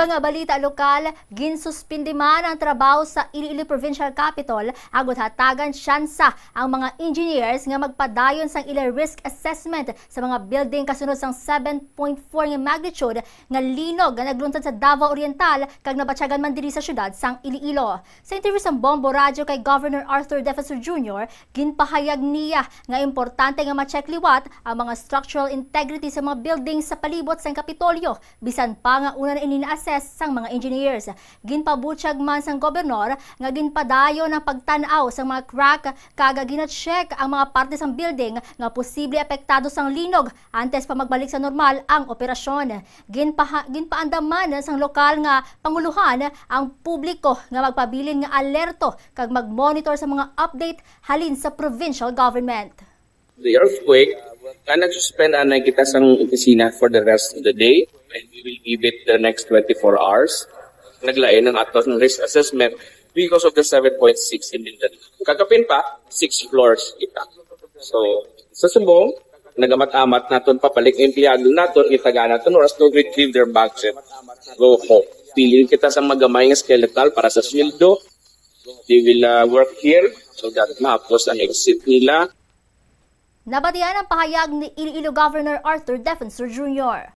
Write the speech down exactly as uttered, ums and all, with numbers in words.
Mga balita lokal, ginsuspindi man ang trabaho sa Iloilo Provincial Capitol agod hatagan tsansa ang mga engineers nga magpadayon sang ila risk assessment sa mga building kasunod sang seven point four nga magnitude nga linog nga naglunsad sa Davao Oriental kag nabatyagan man diri sa siyudad sang Iloilo. Sa interview sang Bombo Radyo kay Governor Arthur Defensor Junior, ginpahayag niya nga importante nga ma-check liwat ang mga structural integrity sa mga building sa palibot sang Kapitolyo, bisan pa nga una na ini na-assess sang mga engineers. Ginpabutyag man sang gobernador nga ginpadayon ang pagtan-aw sang mga crack kag gina-check ang mga parte sang building nga posible apektado sang linog antes pa magbalik sa normal ang operasyon. Ginpaha-, ginpaandam man sang lokal nga pangulohan ang publiko nga magpabilin nga alerto kag mag-monitor sa mga update halin sa provincial government. The earthquake, nga nag-suspend anay kita sang opisina for the rest of the day. And we will give it the next twenty-four hours. Naglain ang aton risk assessment because of the seven point six in Mindanao. Kakapin pa, six floors kita. So, sa subong, nagamat-amat naton papalik ang empleyado naton, itagaan naton oras to retrieve their budget. Go home. Piliin kita sa magamay nga skeletal para sa sweldo. They will uh, work here so that mahapos ang exit nila. Nabatian ang pahayag ni Iloilo Governor Arthur Defensor Junior.